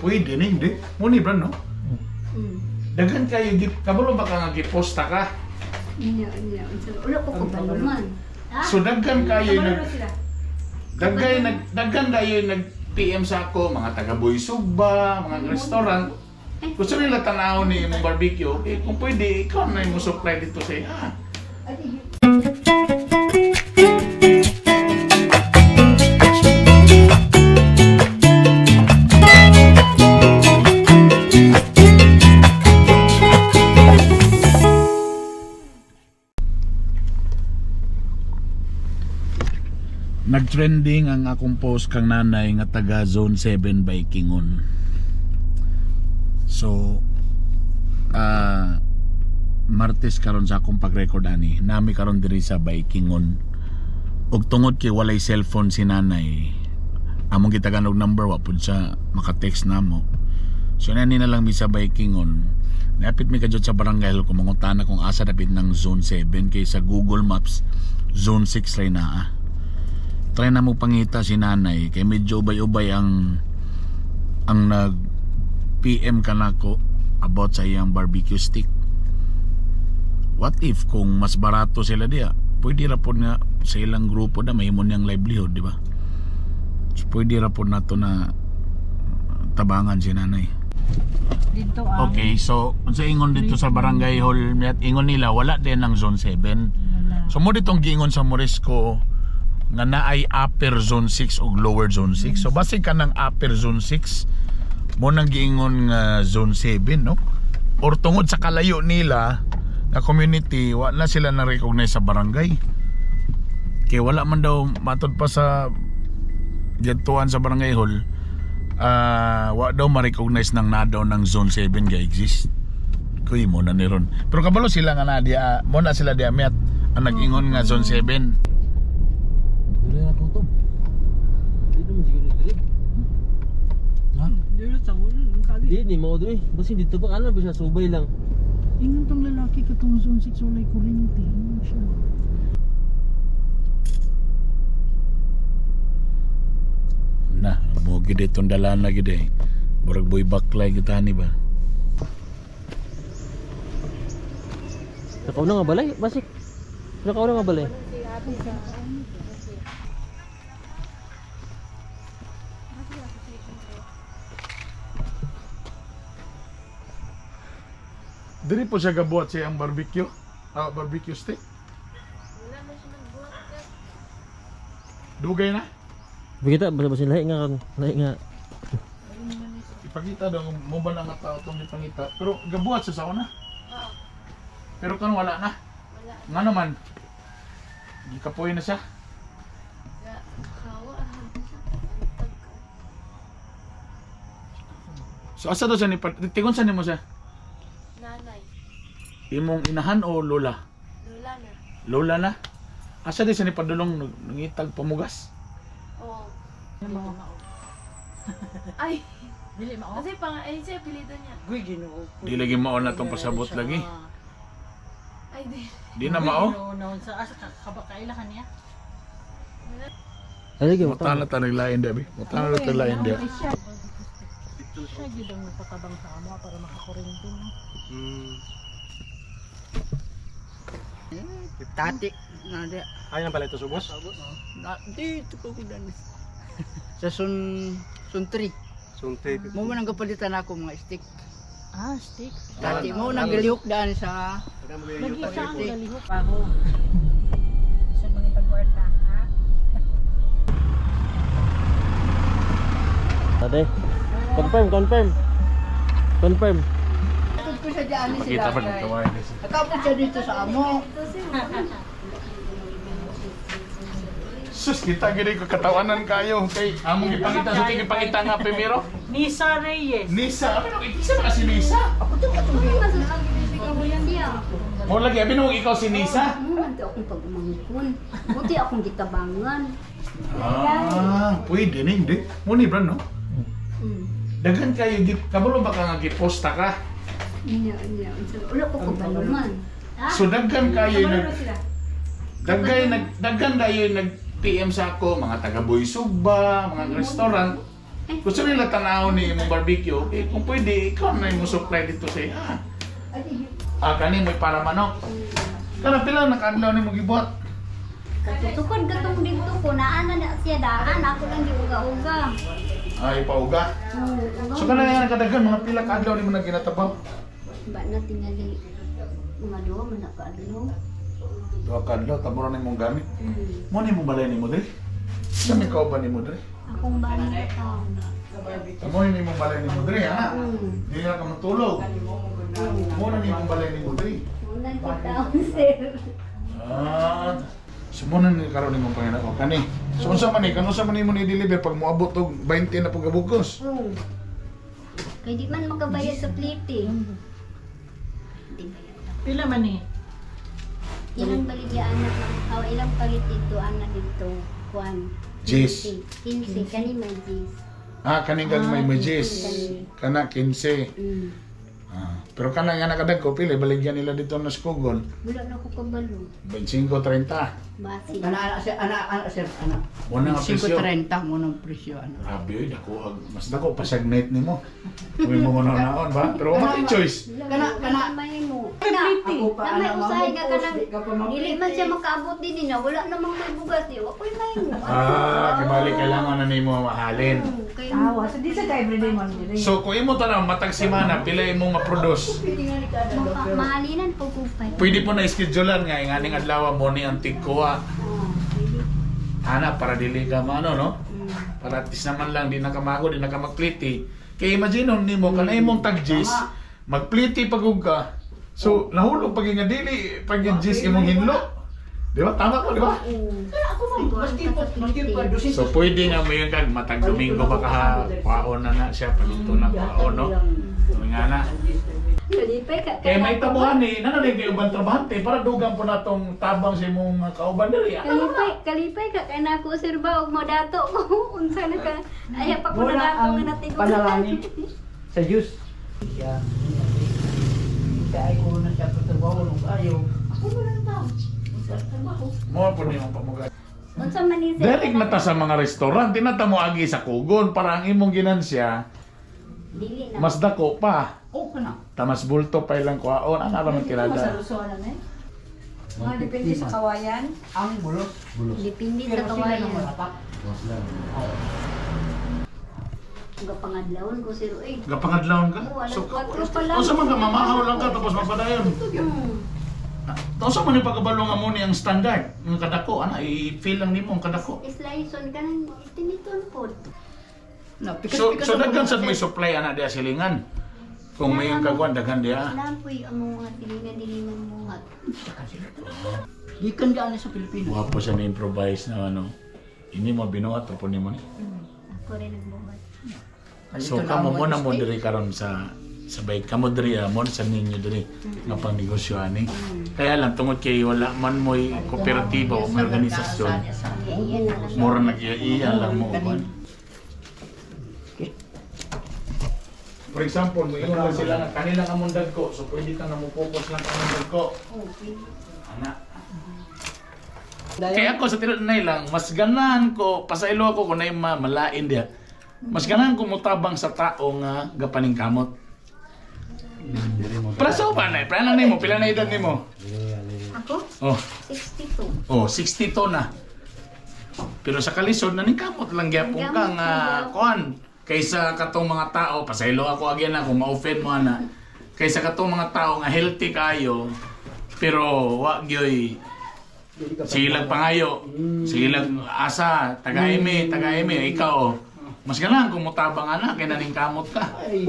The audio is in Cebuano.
Pwede ni, hindi. Mo ni brand, no? Mm. Daghan kayo, kabalo ba ka nga giposta ka? Nya nya. Wala ko kabalo man. So daghan kayo nag daghan kayo nag PM sa ako, mga taga Boy Sugba, mga restaurant. Gusto nila tanaw ni imong barbecue, eh, kung pwede, ikaw na yung supply dito sa iya. Nagtrending ang akong post kang nanay nga taga Zone 7 by Kingon. So Martes karon sa akong pag-record ani, nami karon diri sa Baikingon. Ug tungod kay walay cellphone si nanay, among gitagan og number wa pud siya maka-text namo. So nani na lang mi sa Baikingon. Napit mi kadyot sa barangay hall kung mangutana kung asa dapit ng Zone 7 kay sa Google Maps Zone 6 ray naa. Try na mo pangita si nanay kay medyo ubay-ubay ang nag PM ka nako about sa iyang barbecue stick. What if kung mas barato sila diya, pwede ra pod nga sa ilang grupo na mahimo niyang livelihood, di ba? So, pwede ra pod nato na tabangan si nanay. Dito ang Okay, so unsa ingon dito sa barangay hall, miat ingon nila wala din ang Zone 7. Wala. So mo ditong giingon sa Morisco nga naay upper zone 6 ug lower zone 6. So base ka ng upper zone 6 mo nang giingon nga zone 7, no? Or tungod sa kalayo nila na community, wa na sila na recognize sa barangay. Kay wala man daw matod pa sa gituan sa barangay hall, wa daw ma-recognize ng na daw ng zone 7 ga exist. Kuy mo na ni ron. Pero kabalo sila nga na diya, mo na sila diya miat ang nag-ingon nga zone 7. Dili na kutob. Dili mo siguro dili. Ha? Dito sa ulo, ang kagi. Di ni mo dili. Basin dito pa ano ba siya subay lang. Ingon tong lalaki katong zone 6 walay kuryente. Ingon siya. Na, mo gid itong dala na gid eh. Murag boy baklay kita ni ba? Nakauna nga balay, basik. Nakauna nga balay. Diri po siya gabuhat siya ang barbecue. Ah, barbecue stick. Dugay na. Bigita basta basin lahi nga kan, lahi nga. Ipakita daw mo ba na nga tao tong ipangita. Pero gabuhat siya sa una. Pero kan wala na. Wala. Nga naman. Gikapoy na siya. So asa daw siya ni tigon sa nimo siya? Nanay. Imong inahan o lola? Lola na. Lola na. Asa di siya ni padulong nangitag pamugas? Oo. Ay. Dili mao. Kasi pang, ay siya, pilitan niya. Guy Ginoo. Di lagi mao na tong pasabot lagi. Ay, di. Di na mao. Ginoo sa asa ka kabakaila kaniya. Ay lagi mo Mata na ta naglain dabi. Mata na ta naglain dabi. Siya. Siya gyud ang nagpatabang sa amo para makakuryente no. Tati na di. Ay na pala ito subos? Na dito ko kudan. Sa sun sun 3. Sunti. Mo man ang kapalitan ako mga stick. Ah, stick. Tati mo nang galihok daan sa Lagi siya ang galihok ako. Sa mga tagwarta, ha? Ate. Confirm, confirm. Confirm. Tug ko sa daan ni Pakita sila. pa ng kawain. Nakapot siya dito sa amo. Sus, kita gini ko katawanan kayo kay among gipangita sa tingin gipangita nga primero. Nisa Reyes. Nisa, abi nung isa ba si Nisa? Mo lagi abi nung ikaw si Nisa. Mo man to akong pag-umangkon. Buti akong gitabangan. Ah, pwede ni hindi. Mo ni brand no. Mm. Daghan kayo kabalo ba ka nga giposta ka? Nya nya. Wala ko kabalo man. So daghan kayo nag daghan kayo nag PM sa ako, mga taga Boy Sugba, mga restaurant. Gusto nila tanaw ni imong barbecue, eh, kung pwede, ikaw na yung supply dito sa iya. Ah, kani mo'y para manok. Kana pila nakaadlaw ni mo gibuhat? Katukod katong dito ko naa na na siya daan ako lang giuga-uga. Ay, pauga. Oo, uga. So kana nga nakadagan mga pila ka adlaw nimo na ginatabaw? Ba na tingali mga duha man na kaadlaw. Duha ka adlaw tamo ra nimong gamit. Mo ni mo balay nimo dre? Sa may kauban nimo dre? Akong bana ka. Tamo ni mo balay nimo dre ha? Di na ka matulog. Mo na nimong balay nimo dre. Unang ko taon, sir. Ah. So mo na ni karon nimong panginako kani. So unsa man ni kanunsa man nimo ni deliver pag moabot og 20 na pagabugos? Oo. Kay di man makabayad sa plate eh. Di bayad ako. Pila man eh. Ilang baligya anak aw ilang palit dito anak dito kuan. Jis. 15 kani may jis. Ah, kaning kag may may jis. Kana 15. Ah, pero kana nga nakadagko pili baligyan nila dito na skugon. Wala na ko kabalo. 25 30. Basi. Kana ana sir, ana ana sir, ana. Mo na nga presyo. 5.30 mo nang presyo ana. Grabe oy, dako ag mas dako pa sa night nimo. Uy mo na naon ba? Pero wa man choice. Kana- kana- may mo. Ako pa Na may ana usahay nga mamukos, kanang di ka pa mamukos. dili man siya makaabot din na wala namang may bugas di wa koy may mo. Ah, kibali kailangan na nimo mahalin. Kay Tawa. So di sa ka everyday mo diri. So kung imo tanaw matag semana pila imong ma-produce? maka, mahalinan po kupay. Pwede po na schedulean nga inganing adlaw mo ni ang tigkuha. Oh, pwede. Ana para dili ka maano no? Mm. Para at least naman lang di na ka mago, di na ka magpliti. Kay imagine nimo kanay imong tag-jis, magpliti pag ka. So nahulog pag nga dili pag yung jis imong hinlo. Di ba? Tama ko, di ba? Oo. Ako man, maski pa, maski pa 200. So pwede nga mo yung kag matag Domingo baka ha, kwaon na na siya, palito na kwaon, no? Nga na. Kalipay ka. Kaya may tabuhan eh, nanalig kayo ubang trabahante para dugang po na tong tabang sa imong kauban diri. Ah, Kalipay, kalipay ka kay nako sir ba og modato ko unsa na ka. Aya pa ko Muna nadato ang nga natigo. panalangin sa Diyos. Siya, kaya ko na siya patrabaho nung ayaw. Ako mo lang tao. Sa trabaho. Mo po niyong pamuga. Unsa man ni sir? Direct na ta sa mga restaurant, di na ta mo agi sa kugon para ang imong ginansya Dili na. mas dako pa. Okay na. Tamas bulto pa ilang kwaon, ana ra man tirada. Masalusuan na eh. Mga depende sa kawayan. Ang bulos. Bulos. Depende sa Pero sila kawayan. na marapak. Bulos lang. Gapangadlawon ko sir oy. Gapangadlawon ka? Oo, alas So, 4 pa lang. unsa man ka mamahaw lang ka tapos magpadayon. Unsa man yung pagkabalo nga mo ni ang standard ng kadako ana i-feel lang nimo ang kadako. Slice ka nang tiniton po. Na, pikas, So pikas so ang daghan bulos. sad may supply ana diya silingan. Kung may yung kaguan daghan diya. Alam po yung among mga silingan dili man buhat. Gikan dyan sa Pilipinas. Wapo siya na-improvise na ano. Ini mo binuhat o po nimo ni. Ako rin nagbuhat. So kamo mo na mo diri karon sa sabay kamo diri ah, mo sa ninyo diri nga pangnegosyo ani. Kaya lang tungod kay wala man mo'y kooperatiba o may organisasyon, Iyan na lang. mura nag-iya lang mo uban. Okay. For example, moingon lang sila nga kanila nga mong dagko, so pwede ka na mo focus lang ka mong dagko. Okay. Ana. Kaya ako sa tinuod lang, mas ganahan ko, pasailo ako kung naay malain diya. Mas ganahan ko mutabang sa tao nga gapaning kamot. Diri mo. Para sa uban na, para lang nimo, pila na edad nimo? Diri ali. Ako? Oh, 62. oh, 62 na. Pero sa kalisod na kamot lang gyapon ka nga kuan kaysa katong mga tao, pasaylo ako again na kung ma-offend mo ana. Kaysa katong mga tao nga healthy kayo pero wa gyoy silag pangayo, silag asa, taga-eme, taga-eme, ikaw. Mas ganahan kung mutabang ana kay naning kamot ka. Ay,